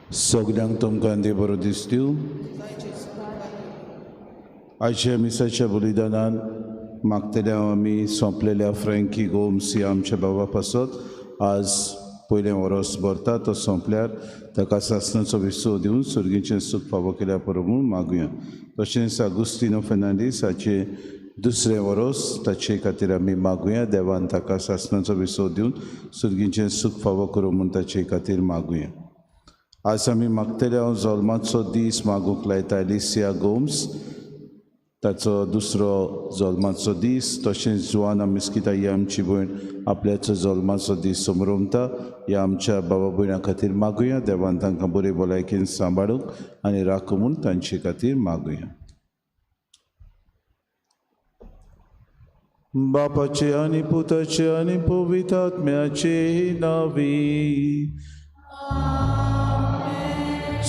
सगल्यांक तुमकां देव बरो दीस दिवं. आयच्या मिसाच्या बलिदानान मागतल्या आमी सोंपलेल्या फ्रँकी गोम्स ह्या आमच्या बाबा पासत आज पयलें वरोस भरता तो सोंपल्यार ताका सासणाचो विसव दिवन सुर्गीचें सूख फावो केल्या पुरो म्हूण मागुया. तशेंच आगुस्तिनो फेर्नांडीस हाचें दुसरें वरोस ताचे खातीर आमी मागुया. देवान ताका सासणाचो विसव दिवन सुर्गीचें सूख फावो करूं म्हूण ताचे खातीर मागुया. आज आमी मागतले हांव जल्माचो दीस मागूंक लायता एलिसिया गोम्स ताचो दुसरो जल्माचो दीस. तशेंच जुआना मिस्किता ही आमची भयण आपल्याचो जल्माचो दीस समरमता. ह्या आमच्या बाबा भयणां खातीर मागुया. देवान तांकां बरे भलायकेन सांबाळूंक आनी राखूं म्हूण तांचे खातीर मागुया. बापाचे आनी पुताचे आनी पवित्र आत्म्याचे नांवी.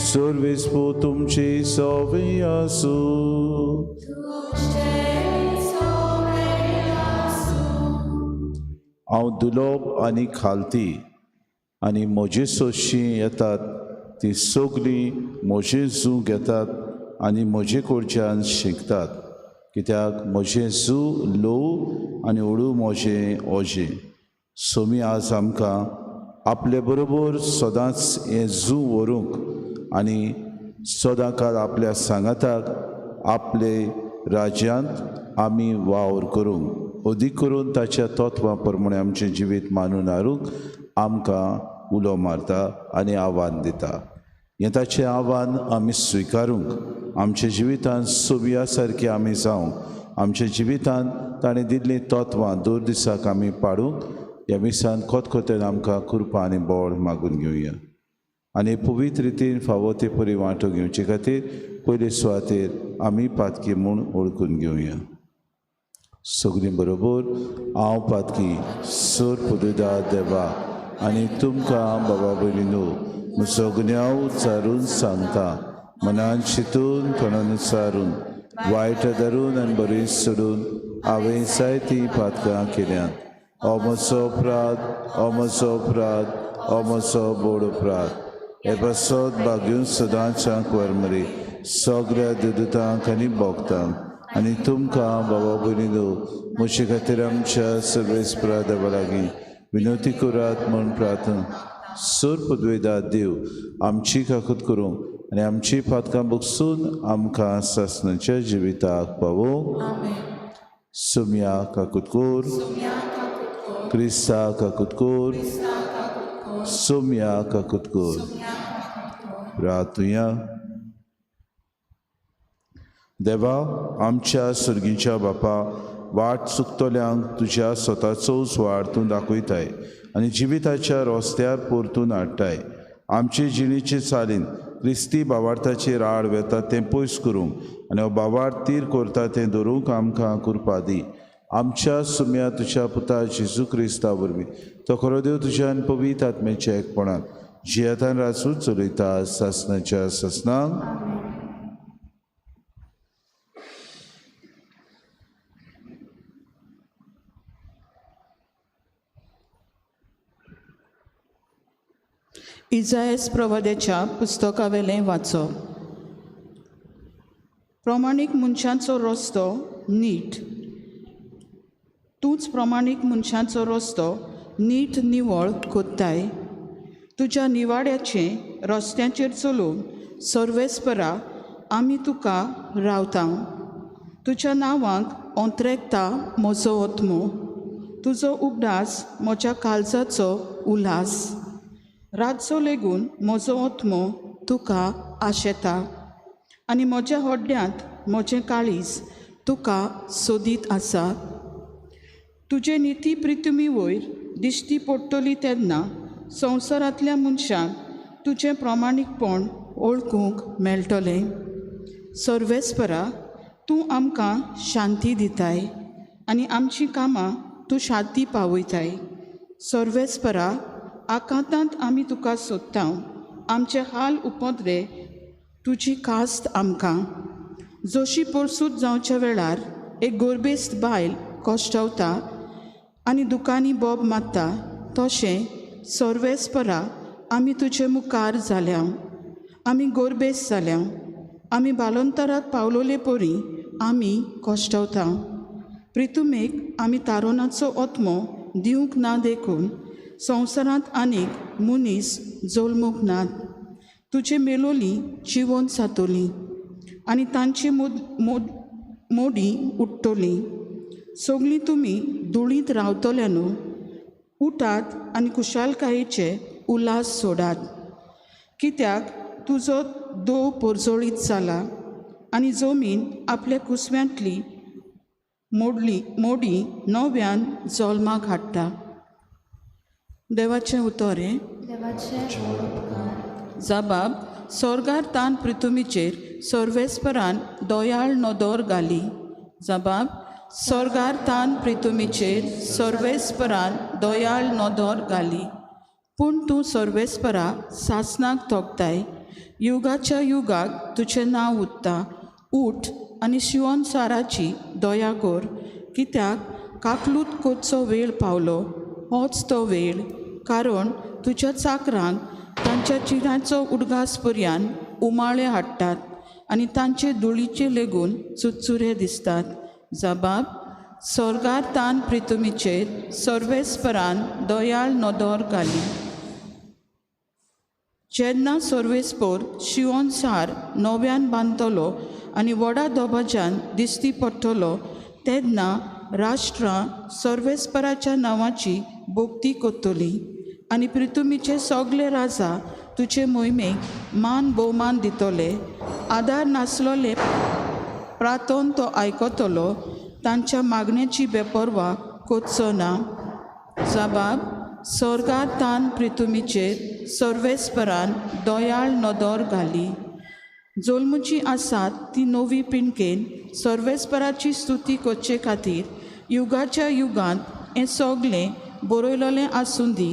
सर्वेस पो तुमचे सवे आसूं. हांव दुलोब आनी खालती आनी म्हजे सोंशी येतात ती सगळीं म्हजें जू घेतात आनी म्हजे कडच्यान शिकतात. कित्याक म्हजें जू ल्हव आनी हळू म्हजें ओजें. सोमी आज आमकां आपले बरोबर सदांच हें जू व्हरूंक आनी सदांकाल आपल्या सांगाताक आपले राज्यांत आमी वावर करूंक अदीक करून ताच्या तत्वां प्रमाणे आमचें जिवीत मानून हाडूंक आमकां उलो मारता आनी आव्हान दिता. हें ताचें आव्हान आमी स्विकारूंक आमच्या जिवितांत सोबिया सारकें आमी जावंक आमच्या जिवितांत ताणें दिल्लीं तत्वां दर दिसाक आमी पाडूंक ह्या मिसान खतखतेन आमकां कृपा आनी बळ मागून घेवया. आनी पवित्र रितीन फावो ते परी वांटो घेवचे खातीर पयले सुवातेर आमी पातकी म्हूण वळखून घेवया. सगळीं बरोबर हांव पातकी सर पुदुदा देवा आनी तुमकां बाबा भयणीनो म्हजो गुन्यांव उच्चारून सांगता. मनान चिंतून तोंडान उच्चारून वायट धरून आनी बरी सोडून हांवें जायतीं पातकां केल्यांत. हो म्हजो अपराध, हो म्हजो अपराध, हो म्हजो बोड अपराध. हे पासत भाग्यून सदांच्या कुंवर सगळ्या देवदूतांक आनी भोगतांक आनी तुमकां बाबा भयणीनो म्हजे खातीर आमच्या सर्वेस्परा देवा लागीं विनवती करात म्हूण प्रार्थना. सर पदवेदा देव आमची काकूत करूंक आनी आमची पातकां बगसून आमकां सासणाच्या जिविताक पावोवंक. सुम्या काकूत कोर, क्रिस्ता काकूत कोर, सोम्या काकूत कोर. रातुया. देवा आमच्या सुर्गीच्या बापा, वाट चुकतल्यांक तुज्या स्वताचोच वाट तूं दाखयताय आनी जिविताच्या रस्त्यार परतून हाडटाय. आमचे जिणेचे चालीन क्रिस्ती बावार्थाचेर राड वेता तें पयस करूंक आनी हो बावार्थ तीर करता तें धरूंक आमकां कृपा दी. आमच्या सुम्या तुज्या पुता जेजू क्रिस्ता वरवीं तो खरो देव तुज्या आनी पवित्र आत्म्याच्या एकपणान जियेतान राजू चलयता सासणाच्या सासणाक. इजायस प्रवाद्याच्या पुस्तकावेलें वाचप. प्रमाणीक मनशांचो रस्तो नीट, तूंच प्रमाणीक मनशांचो रस्तो नीट निवळ कोत्ताय. तुज्या निवाड्याचें रस्त्यांचेर चलोवन सर्वेस्परा आमी तुका रावता. तुज्या नांवाक ओंत्रेकता म्हजो आत्मो, तुजो उगडास म्हज्या काळजाचो उल्हास. रातचो लेगून म्हजो आत्मो तुका आशेता आनी म्हज्या हड्ड्यांत म्हजें काळीज तुका सोदीत आसा. तुजे निती प्रितुमी वयर दिश्टी पडटली तेन्ना संवसारांतल्या मनशांक तुजें प्रमाणीकपण वळखूंक मेळटलें. सर्वेस्परा तूं आमकां शांती दिताय आनी आमचीं कामां तूं शांती पावयताय. सर्वेस्परा आकांतांत आमी तुका सोदता, आमचे हाल उपद्रे तुजी कास्त आमकां. जशी परसूत जावच्या वेळार एक गोरबेस्त बायल कश्टवता आनी दुकांनी बोब मारता तशें सर्वेस्परा आमी तुजे मुखार जाल्या. आमी गोरबेस जाल्या, आमी बालोंतराक पावलोले परी आमी कश्टवता. प्रितुमेक आमी तारोनाचो आत्मो दिवंक ना देखून संवसारांत आनीक मनीस जल्मूंक नात. तुजे मेलोली जिवंत जातली आनी तांची मोडी उडटली. सगळीं तुमी धुळींत रावतल्या न्हू, उठात आनी खुशालकायेचे उल्हास सोडात, कित्याक तुजो दो पोरजोळीत जाला आनी जमीन आपल्या कुसव्यांतली मोडली मोडी नव्यान जल्माक हाडटा. देवाचें उतर हें. जबाब सोर्गार तान पृथुमीचेर सर्वेस्परान दयाळ नदर घाली. जबाब सोर्गार तान पृथुमीचेर सर्वेस्परान दयाळ नदर घाली. पूण तूं सर्वेस्परा सासनाक तोखताय, युगाच्या युगाक तुजें नांव उत्ता. उठ आनी शिवोन साराची दया कर, कित्याक काकलूत करचो वेळ पावलो, होच तो वेळ. कारण तुज्या चाकरांक तांच्या चिरांचो उडगास पर्यान उमाळे हाडटात आनी तांचे धुळीचे लेगून चुरचुरे दिसतात. जबाब सोर्गार तान प्रितुमीचेर सर्वेस्परान दयाळ नदर घाली. जेन्ना सर्वेस्पोर शिवोन सार नव्यान बांदतलो आनी व्हडा दबाज्यान दिश्टी पडटलो तेन्ना राष्ट्रां सर्वेस्पराच्या नांवाची भक्ती करतली आनी प्रितुमीचे सगळे राजा तुजे मोहिमेक मान भोवमान दितले. आदार नासलोले प्रातोन तो आयकतलो, तांच्या मागण्याची बेपर्वा करचो ना. जबाब सोर्गार तान प्रितुमीचेर सर्वेस्परान दयाळ नदर घाली. जल्मुची आसात ती नवी पिणकेन सर्वेस्पराची स्तुती करचे खातीर युगाच्या युगांत हें सगळें बरयलोलें आसूं दी.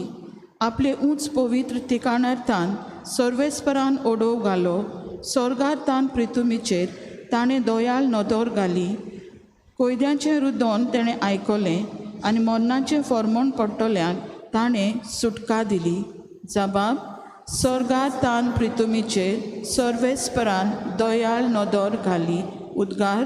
आपले उंच पवित्र ठिकाणार तान सर्वेस्परान ओडोव घालो. सोर्गार तान प्रितुमीचेर ताणें दयाळ नदर घाली. कोयद्यांचें रुदोन तेणें आयकलें आनी मरणाचें फॉर्मोण पडटल्यांक ताणें सुटका दिली. जबाब सोर्गार तान प्रितुमीचेर सर्वेस्परान दयाळ नदर घाली. उद्गार.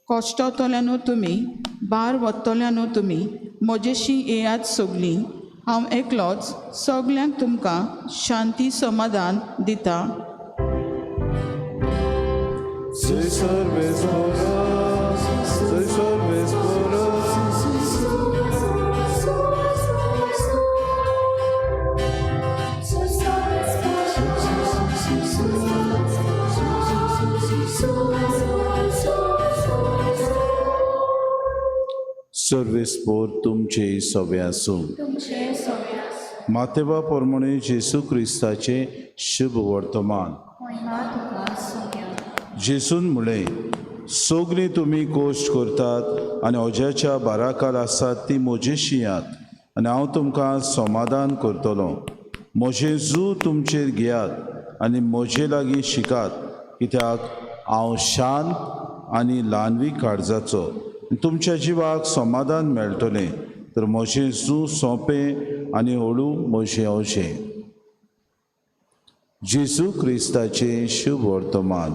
कश्टतल्यानो तुमी, बार वतल्यानो तुमी, म्हजेशी येयात सगलीं, हांव एकलोच सगल्यांक तुमकां शांती समाधान दिता. सर्वेस्पोर तुमचे सवे आसूं. मातेबा परमणे जेसू क्रिस्ताचें शुभ वर्तमान. जेसून म्हणलें, सगळीं तुमी कोश्ट करतात आनी अज्याच्या बाराकाल आसात ती म्हजेशी यात आनी हांव तुमकां समाधान करतलो. म्हजें जू तुमचेर घेयात आनी म्हजे लागीं शिकात, कित्याक हांव शांत आनी ल्हानवी काळजाचो, तुमच्या जिवाक समाधान मेळटलें. तर म्हजें जू सोंपें आनी हळू म्हजें अशें. जेजू क्रिस्ताचें शुभ वर्तमान.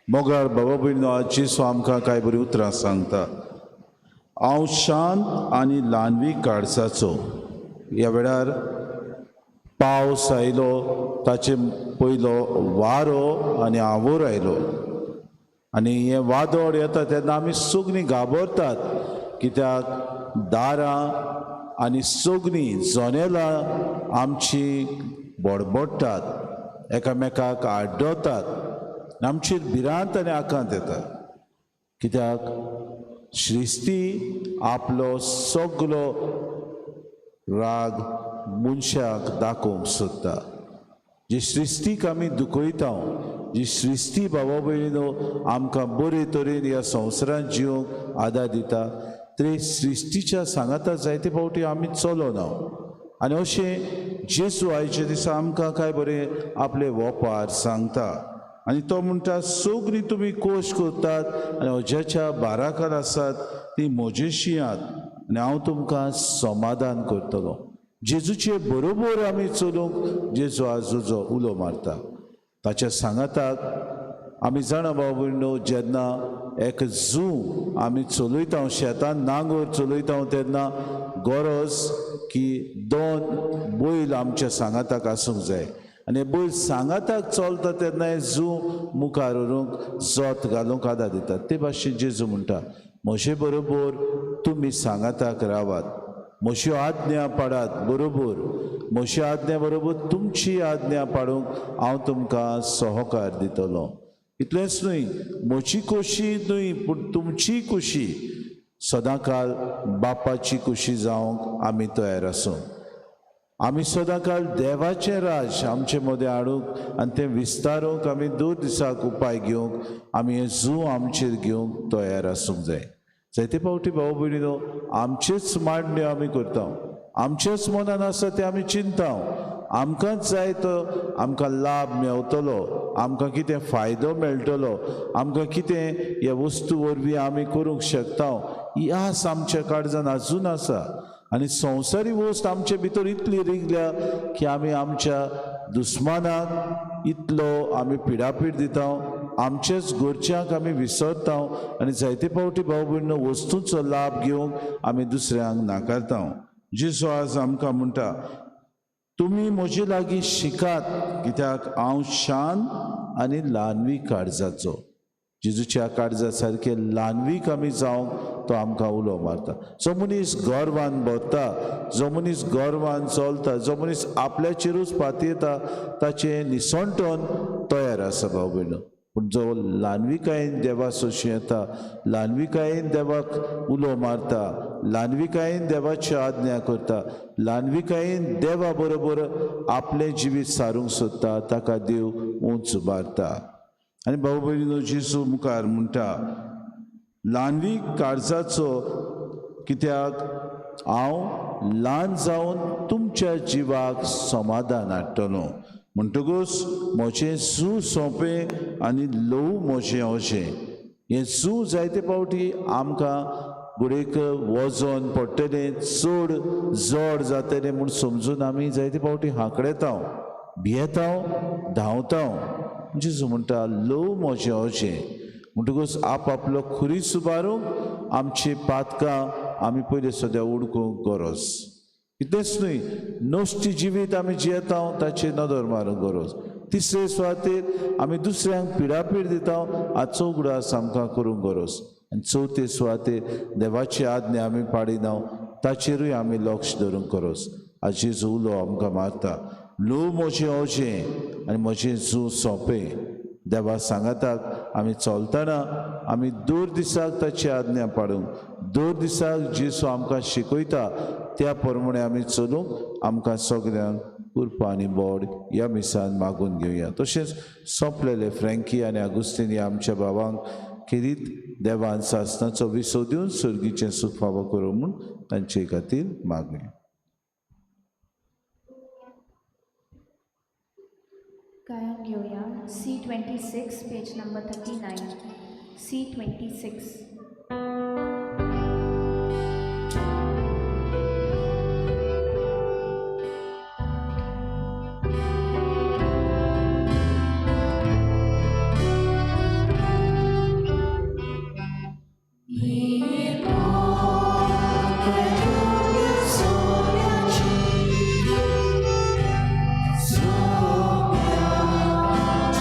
मोगाळ बाबा भयणो, आज जेजू आमकां कांय बरीं उतरां सांगता. हांव शांत आनी ल्हानवी काळजाचो. ह्या वेळार पावस आयलो, ताचे पयलो वारो आनी आंवोर आयलो आनी हें वादळ येता तेन्ना आमी सगळीं घाबरतात, कित्याक दारां आनी सगळीं जनेलां आमची बडबडटात, एकामेकाक आड्डतात, आमचेर भिरांत आनी आकांत येता. कित्याक श्रिस्ती आपलो सगलो राग मनशाक दाखोवंक सोदता. जे सृश्टीक आमी दुखयता, जी सृश्टी बाबा भयणीनो आमकां बरे तरेन ह्या संवसारांत जिवंक आदार दिता, ते सृश्टीच्या सांगाता जायते फावटी आमी चलोना. आनी अशें जेजू आयच्या दिसा आमकां काय बरें आपले वोपार सांगता आनी तो म्हणटा सगळीं तुमी कोश करतात आनी अज्याच्या बाराकार आसात ती म्हजेशी आहात आनी हांव तुमकां समाधान करतलो. जेजूचे बरोबर आमी चलूंक जेजू आज जो उलो मारता ताच्या सांगाताक आमी जाणा भाव भयणो, जेन्ना एक जू आमी चलयता शेतान नांगोर चलयता तेन्ना गरज की दोन बैल आमच्या सांगाताक आसूंक जाय आनी बैल सांगाताक चलता तेन्ना हे जू मुखार व्हरूंक जोत घालूंक आदार दितात. ते भाशेन जेजू म्हणटा म्हजे बरोबर तुमी सांगाताक रावात, म्हज्यो आज्ञा पाडात बरोबर, म्हज्या आज्ञा बरोबर तुमची आज्ञा पाडूंक हांव तुमकां सहकार दितलो. इतलेंच न्हय म्हजी खोशी न्हय पूण तुमची खोशी सदांकाल बापाची खोशी जावंक आमी तयार आसूं. आमी सदांकाल देवाचें राज आमचे मदें हाडूंक आनी तें विस्तारूंक आमी दर दिसाक उपाय घेवंक आमी हें जू आमचेर घेवंक तयार आसूंक जाय. जायते फावटी भाव भयणीनो आमचेच मांडण्यो आमी करता, आमचेच मनान आसा तें आमी चिंता, आमकांच जाय तो आमकां लाभ मेवतलो, आमकां कितें फायदो मेळटलो, आमकां कितें ह्या वस्तू वरवीं आमी करूंक शकता, ही आस आमच्या काळजान आजून आसा. आनी संवसारी वस्त आमचे भितर इतली रिगल्या की आमी आमच्या दुस्मानाक इतलो आमी पिडापीड दिता, आमचेच घरच्यांक आमी विसरता आनी जायते फावटी भाव भयणो वस्तूंचो लाभ घेवंक आमी दुसऱ्यांक नाकारता. जेजू आज आमकां म्हणटा तुमी म्हजे लागीं शिकात कित्याक हांव शांत आनी ल्हानवी काळजाचो. जेजूच्या काळजा सारके ल्हानवीक आमी जावंक तो आमकां उलो मारता. जो मनीस गर्वान भरता, जो मनीस गर्वान चलता, जो मनीस आपल्याचेरूच पातयेता ताचें निसणटन तयार आसा भाव भयणो. पूण जो ल्हानविकायेन देवा सोशी येता, ल्हानविकायेन देवाक उलो मारता, ल्हानविकायेन देवाची आज्ञा करता, ल्हानविकायेन देवा बरोबर आपलें जिवीत सारूंक सोदता, ताका देव उंच उबारता. आनी भाव भयणीनो जेजू मुखार म्हणटा ल्हानवीक काळजाचो कित्याक हांव ल्हान जावन तुमच्या जिवाक समाधान हाडटलो. म्हणटकूच म्हजें जू सोंपें आनी ल्हवू म्हजें अशें हें जू जायते फावटी आमकां घडयेक वजन पडटलें, चड जड जातलें म्हूण समजून आमी जायते फावटी हांकडेता, भियेता, धांवता. जेजू म्हणटा ल्हवू म्हजें अशें. म्हणटकूच आप आपलो खुरीस उबारूंक आमची पातकां आमी पयलीं सद्या उडकूंक गरज. इतलेंच न्हय नश्टी जिवीत आमी जियेता ताचेर नदर मारूंक गरज. तिसरे सुवातेर आमी दुसऱ्यांक पिडापीड दिता हाचो उगडास आमकां करूंक गरज. आनी चवथे सुवातेर देवाची आज्ञा आमी पाडिना ताचेरूय आमी लक्ष दवरूंक गरज. आज जेजू उलो आमकां मारता ल्हव म्हजें अशें आनी म्हजें जू सोंपें. देवा सांगाताक आमी चलतना आमी दर दिसाक ताची आज्ञा पाडूंक, दर दिसाक जेजू आमकां शिकयता त्या प्रमाणे आमी चलूंक आमकां सगल्यांक कृपा आनी बोड ह्या मिसान मागून घेवया. तशेंच सोंपलेले फ्रँकी आनी आगुस्तीन ह्या आमच्या भावांक खेरीत देवान सासनाचो विसव दिवन सर्गीचें सूख फावो करूं म्हूण तांचे खातीर मागुया. गायन घेवया C26 page number 39 C26.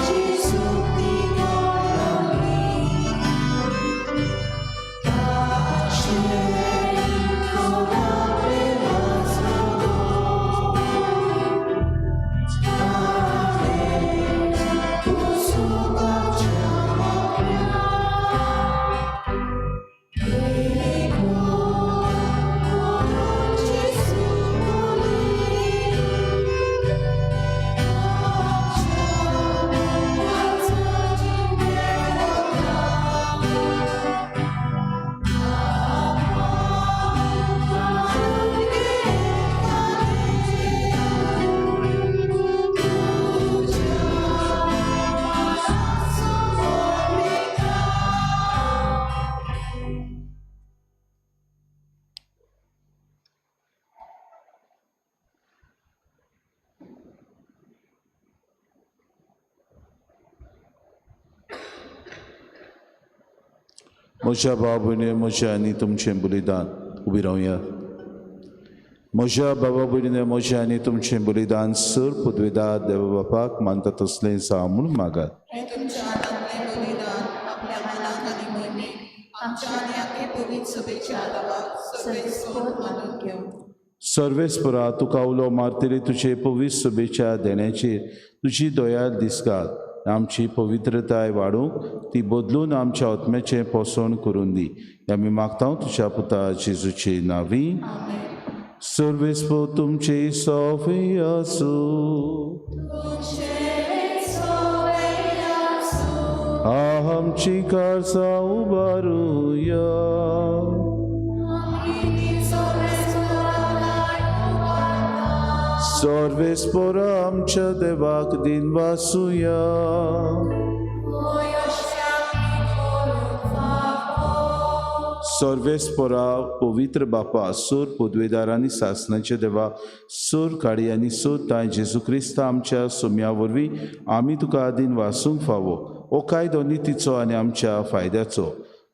Gesù ti म्हज्या भाव भयणी, म्हजें आनी तुमचें बलिदान उबी रावया। म्हज्या बाबा भयणीने म्हजें आनी तुमचें बलिदान सर पदवेदार देवा बापाक मानता तसलें जावं म्हूण मागात। सर्वेस्परा तुका उलो मारतली तुजे पवित्र सभेच्या देण्याचेर तुजी दया दिसकात, आमची पवित्रताय वाडूंक ती बदलून आमच्या आत्म्याचें पोसण करून दी। आमी मागता तुज्या पुता जेजूचे नांवी। सर्वेस्पर तुमचे सोफी आसूं। आमची काळजां उबारुया। सर्वेस्पर आमच्या देवाक दिनवासुया। सर्वेस्परा पवित्र बापा, सोर पदवेदार आनी सासणाचे देवा, सोर काडी आनी सोर तांय जेजू क्रिस्त आमच्या सोम्या वरवीं आमी तुका दिनवासूंक फावो। हो कायदो नितीचो आनी आमच्या फायद्याचो,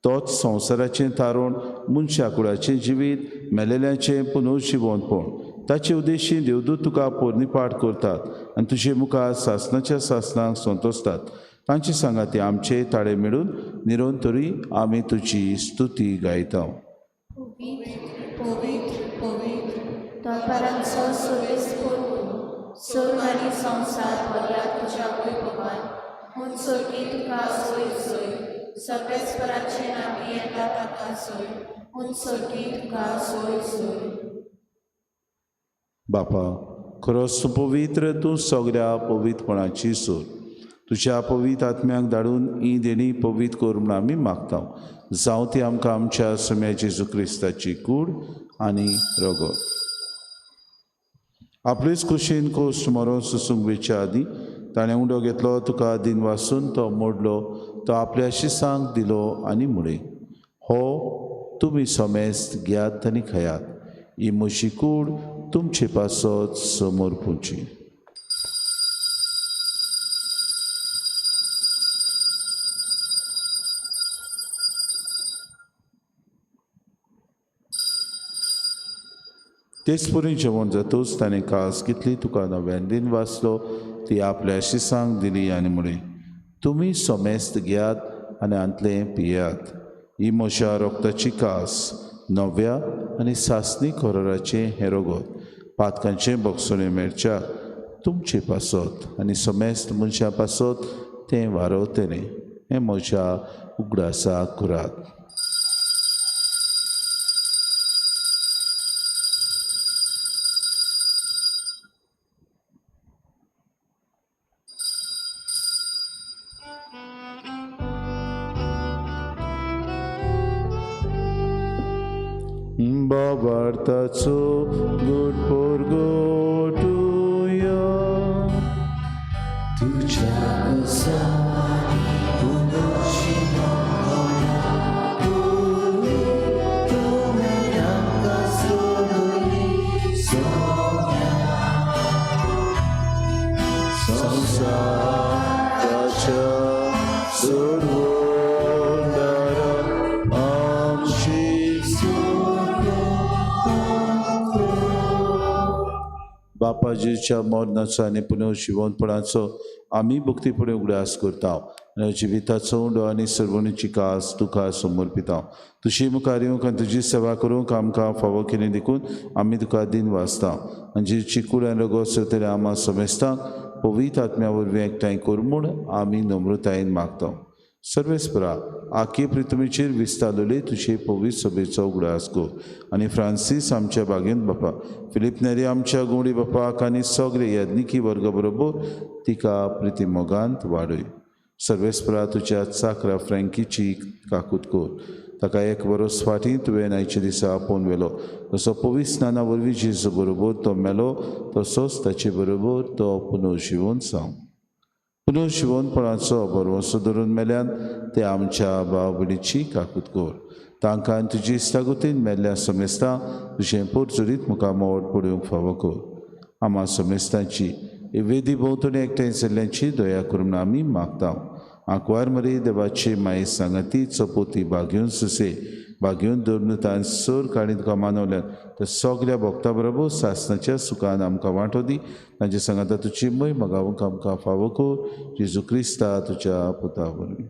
तोच संवसाराचें तारण, मनशा कुळाचें जिवीत, मेलेल्याचें पुनर्जिवनपण। ताचे उद्देशी देवदूत तुका पोरणीपाठ करतात आनी तुजे मुखार सासणाच्या सासणाक संतोसतात। तांचे सांगाती आमचे ताळे मेळून निरंतरी आमी तुजी स्तुती गायता। पवित्र पवित्र पवित्र तोपारांचो सर्वेस्पर तूं, सर्व आनी संवसार भरला तुज्या वैभवान। हून सर्गी तुका सोय सोय, सर्वेस्पराचें नांव येता ताका सोय, हून सर्गी तुका सोय सोय। बापा, खरोच तूं पवित्र, तूं सगळ्या पवित्रपणाची सोर। तुज्या पवित्र आत्म्याक धाडून ही देणी पवित्र कर म्हूण आमी मागता। जावं ती आमकां आमच्या सोम्या जेजू क्रिस्ताची कूड आनी रगत। आपलेच कुशीन कोश्ट मरोन सोसूंक वेच्या आदीं ताणें उंडो घेतलो, तुका दिनवासून तो मोडलो, तो आपल्या शिसांक दिलो आनी म्हळें, हो तुमी समेस्त घेयात आनी खायात, ही म्हजी कूड तुमचे पासत समर्पूची। तेच परी जेवण जातूच ताणें कास घेतली, तुका नव्यान दिन वाचलो, ती आपल्या शिसांक दिली आनी म्हळें, तुमी समेस्त घेयात आनी हांतलें पियात, ही म्हज्या रक्ताची कास, नव्या आनी सासणी कराराचें हें रगत, पातकांचें बक्षणें मेळच्याक तुमचे पासत आनी समेस्त मनशां पासत तें वारवतलें। हें म्हज्या उगडासाक करात। बाबार्थाचो गुड पोरगोटुया तुझ्या संसाराच्या सोडवणारा आमची बापाजीच्या मरणाचो आनी पुनर्जिवनपणाचो आमी भक्तीपणे उगडास करता आनी जिविताचो उंडो आनी सर्वणीची कास तुका समर्पिता। तुजी मुखार येवंक आनी तुजी सेवा करूंक आमकां फावो केली देखून आमी तुका दिन वाचता आनी जी कूड आनी रगत सोदतले आमा समेस्तांक पवित्र आत्म्या वरवीं एकठांय कर म्हूण आमी नम्रतायेन मागता। सर्वेस्परा आखे पृथ्वीचेर विस्तारलेले तुजे पवित्र सभेचो उगडास कर आनी फ्रांसीस आमच्या बागेंत बापा, फिलीप नेरी आमच्या गुंवडी बापाक आनी सगळे याज्ञिकी वर्ग बरोबर तिका प्रितीमोगांत वाडय। सर्वेस्परा तुज्या चाकरा फ्रँकीची काकूत कर, ताका एक वरोस फाटीं तुवें आयच्या दिसा आपोवन व्हेलो, तसो पवित्र स्नाना वरवीं जेजू बरोबर तो मेलो तसोच ताचे बरोबर तो पुनर्जिवन जावं। पुनर्जिवनपणाचो भरवंसो धरून मेल्यान ते आमच्या भाव भयणीची काकूत कर, तांकां आनी तुजी इश्टागतीन मेल्ल्या समेस्तां तुजें पोरचुरीत मुखार मोड पडूंक फावो कर। आमा समेस्तांची वेदी भोंवतणी एकठांय जाल्ल्यांची दया करून आमी मागता। आंकवार मरी देवाची माई सांगाती चपोती बागेवन सुसे बागेवन धर्मतान सोर काडीत तुका मानवल्यात तर सगल्या भक्ता बरोबर सासनाच्या सुखान आमकां वांटो दी. तांचे सांगाता तुजी मय मगावंक आमकां फावो कर जेजू क्रिस्ता तुज्या पुता वरवीं.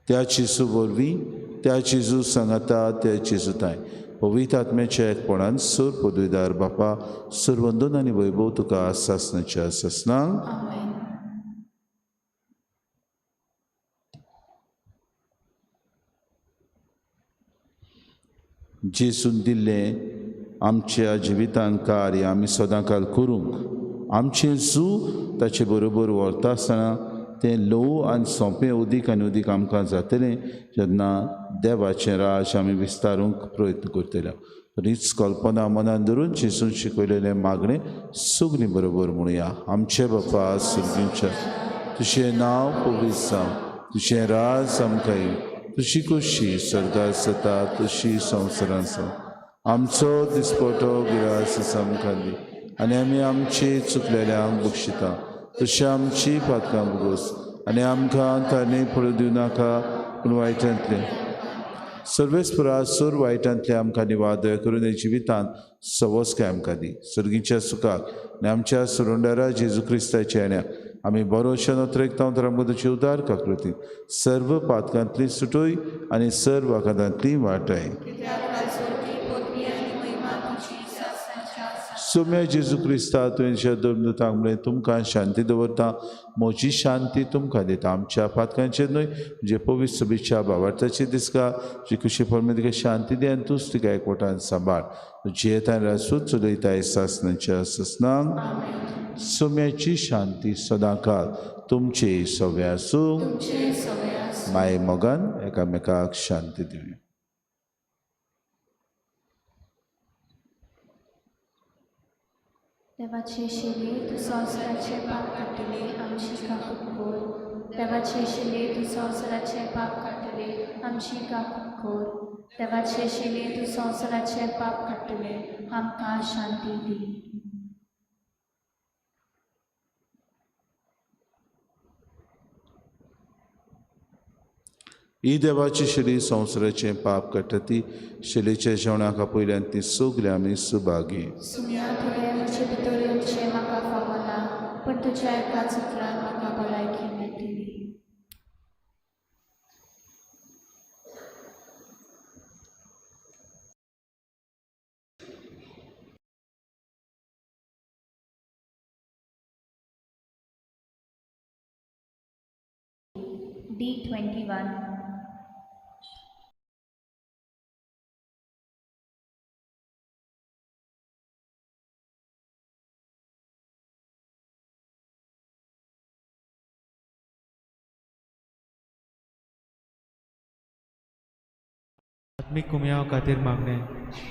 त्या जेजू वरवीं, त्या जेजू सांगाता, त्या जेजू ताय पवित्र आत्म्याच्या एकपणान सूर पदवीदार बापा सुरवंदन आनी वैभव तुका सासनाच्या सासनांक. जेजून दिल्लें आमच्या जिवितान कार्य आमी सदांकाल करूंक आमचें जू ताचे बरोबर व्हरता आसतना तें ल्हवू आनी सोंपें उदीक आनी उदीक आमकां जातलें जेन्ना देवाचें राज आमी विस्तारूंक प्रयत्न करतले. तर हीच कल्पना मनान धरून जेजून शिकयलेलें मागणें सगळीं बरोबर म्हणुया. आमचे बापा सुर्गींच्या, तुजें नांव पवित्र जावं, तुजें राज आमकां येवं, तुजी खोशी स्वर्गार जाता तशी संवसारांत जावं. आमचो दिसपटो गिरास आमकां दी आनी आमी आमची चुकलेल्यांक बक्षिता तशी आमची पातकां भोगोस आनी आमकां ताणें पळोवं दिवं नाका पूण वायटांतलें सर्वेस्परा सोर वायटांतलें आमकां निवादय करून हे जिवितांत सवस्काय आमकां दी. सर्गीच्या सुखाक आनी आमच्या सुरुंडारा जेजू क्रिस्ताच्या येण्याक आमी बरो नोत्रेकता तर आमकां तुजी उदार काकृती सर्व पातकांतली सुटोय आनी सर्व आकांतांतली वाटाय. सोम्या जेजू क्रिस्ता तुवें दोन म्हळें तुमकां शांती दवरता, म्हजी शांती तुमकां दिता. आमच्या पातकांचेर न्हय म्हणजे पवित्र सभेच्या भावार्थाची दिसका जी खुशी फॉर्मे तिका शांती दी आनी तूंच तिका एकवटान सांबाळ. जियेतान रासूच चलयताय सासनाच्या सासनांक. सोम्याची शांती सदांकाळ तुमचे सगळे आसूं. माये मोगान एकामेकाक शांती दिवया. देवाचे शिले तूं संवसाराचे पाप काडटले आमची काकूट कर. देवाचे शिले तूं संवसाराचे पाप काडटले आमची काकूट कर. देवाचे शिले तूं संवसाराचे पाप काडटले आमकां शांती दी. ही देवाची शिली संवसाराचें पाप काडटा ती शिलेच्या जेवणाक आपयल्यान ती सगळीं आमी सुभागी. तुवें म्हजे भितर येवचें म्हाका फावना पूण तुज्या एकाच उतरान म्हाका भलायकी मेळटली. D21. आत्मीक कुमयाव खातीर मागणें.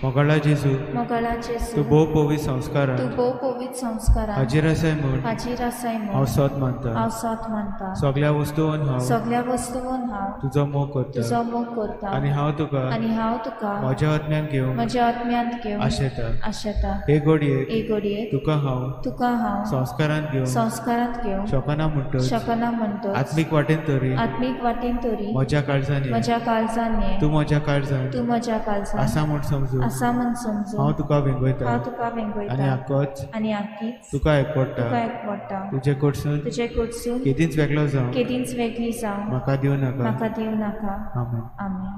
मोगाळा जेजू, मोगाळा जेजू, तूं भोव पवित्र संस्कारान, तूं भोव पवित्र संस्कारान हाजीर आसाय म्हूण, हाजीर आसाय म्हूण हांव सोद मानता, हांव सोद मानता. सगळ्या वस्तून हांव, सगळ्या वस्तून हांव तुजो मोग करता, तुजो मोग करता आनी हांव तुका, आनी हांव तुका म्हज्या आत्म्यान घेवंक, म्हज्या आत्म्यांत घेवंक आशेता. आशेता. हे घडयेक, हे घडयेक तुका हांव, तुका हांव संस्कारांत घेवंक, संस्कारांत घेवंक शकना म्हणटच, शकना म्हणटच, आत्मीक वाटेन तरी, आत्मीक वाटेन तरी म्हज्या काळजान ये, म्हज्या काळजान ये, तूं म्हज्या काळजान, तूं म्हज्या काळजान आसा म्हूण समजून, आसा म्हूण समजून हांव तुका वेंगयता, हांव तुका वेंगयता आनी आकोच, आनी आकीच तुका एकवडटा, तुका एकवडटा. तुजे कडसून, तुजे कडसून केदींच वेगळो जावं, केदींच वेगळी जावं म्हाका दिवं नाका, म्हाका दिवं नाका. आमेन. आमेन.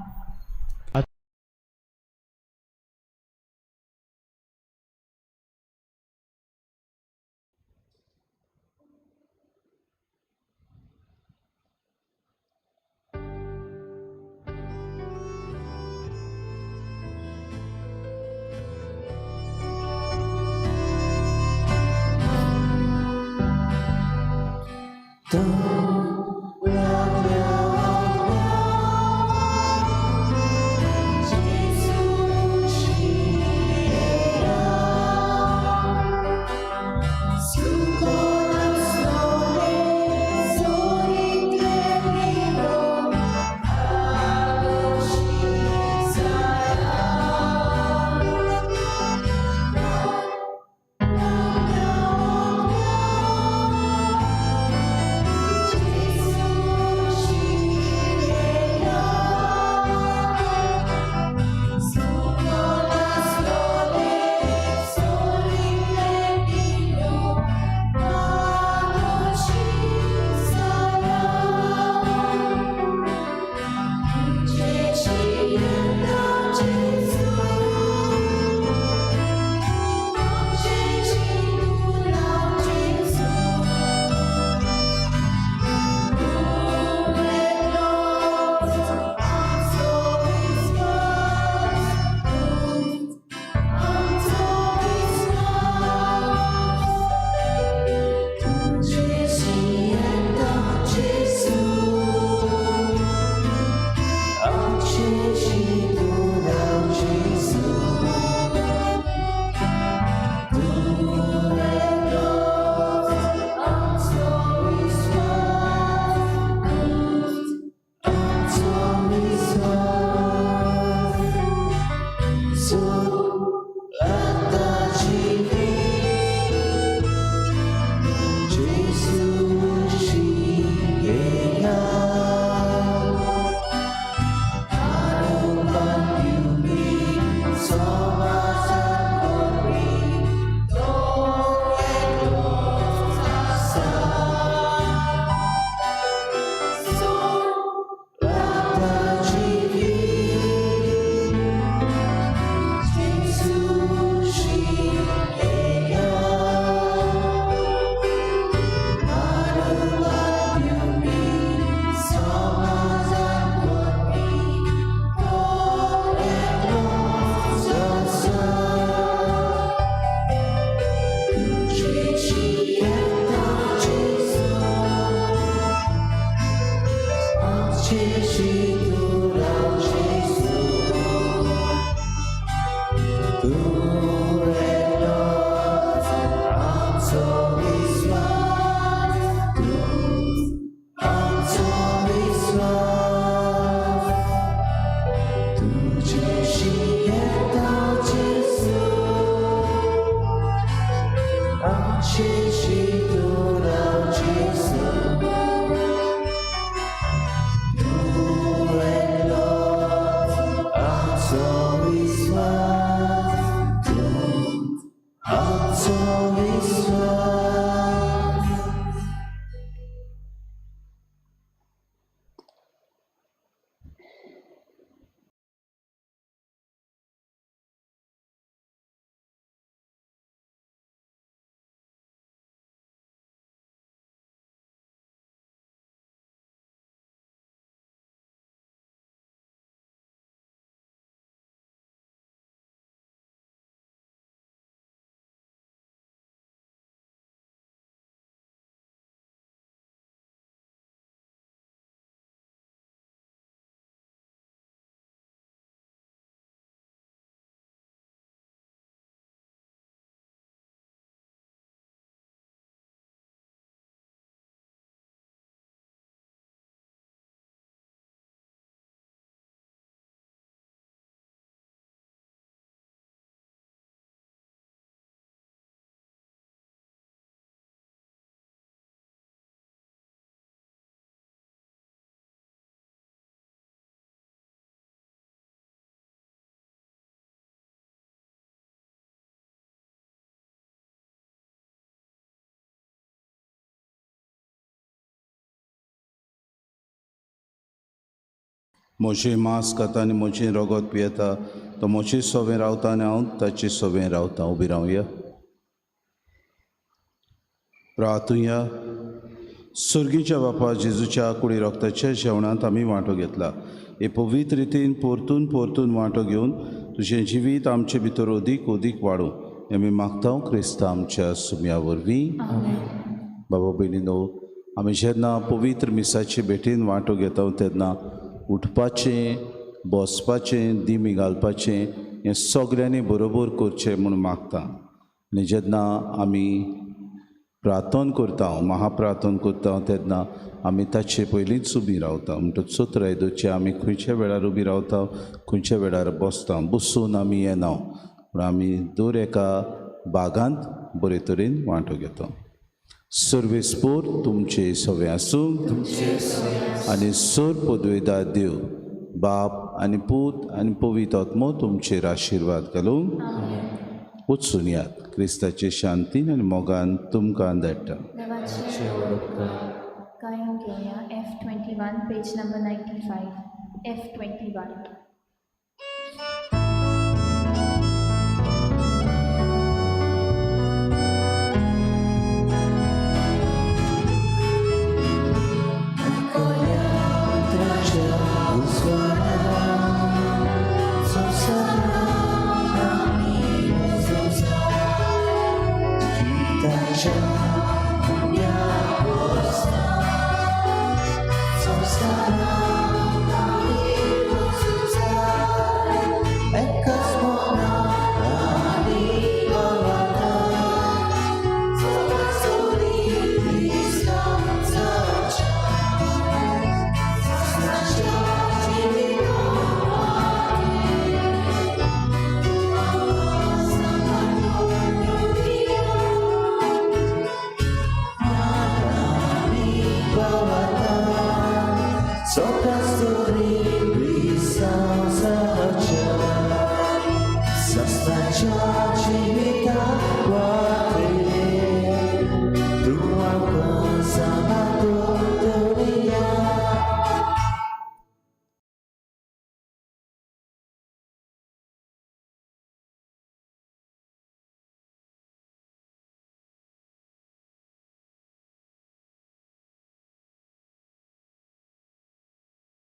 म्हजें मांस खाता आनी म्हजें रगत पियेता तो म्हजे सोवें रावता आनी हांव ताचे सोवें रावता. उबी रावया, प्रातुया. सर्गीच्या बापा, जेजूच्या कुडी रक्ताच्या जेवणांत आमी वांटो घेतला. हे पवित्र रितीन परतून परतून वांटो घेवन तुजें जिवीत आमचे भितर अदीक अदीक वाडूं हें आमी मागता क्रिस्ता आमच्या सुम्या वरवीं. बाबा भयणीनो, आमी जेन्ना पवित्र मिसाचे भेटीन वांटो घेता तेन्ना उठपाचें, बसपाचें, दिमी घालपाचें हें सगल्यांनी बरोबर करचें म्हूण मागता. आनी जेन्ना आमी प्रार्थन करता, महाप्रार्थन करता तेन्ना आमी ताचे पयलींच उबी रावता. म्हणटकच चतुराय दवरची, आमी खंयच्या वेळार उबी रावता, खंयच्या वेळार बसता. बसून आमी येना, पूण आमी दर एका बागांत बरे तरेन वांटो घेता. सर्वेस्पोर तुमचे सवे आसूं आनी सर पदवेदार देव बाप आनी पूत आनी पवित्र आत्मो तुमचेर आशिर्वाद घालूं. वचून यात, क्रिस्ताचे शांतीन आनी मोगान तुमकां धाडटा. गायन घेवया F21 page number 95 F21. Sasnacha Chivita.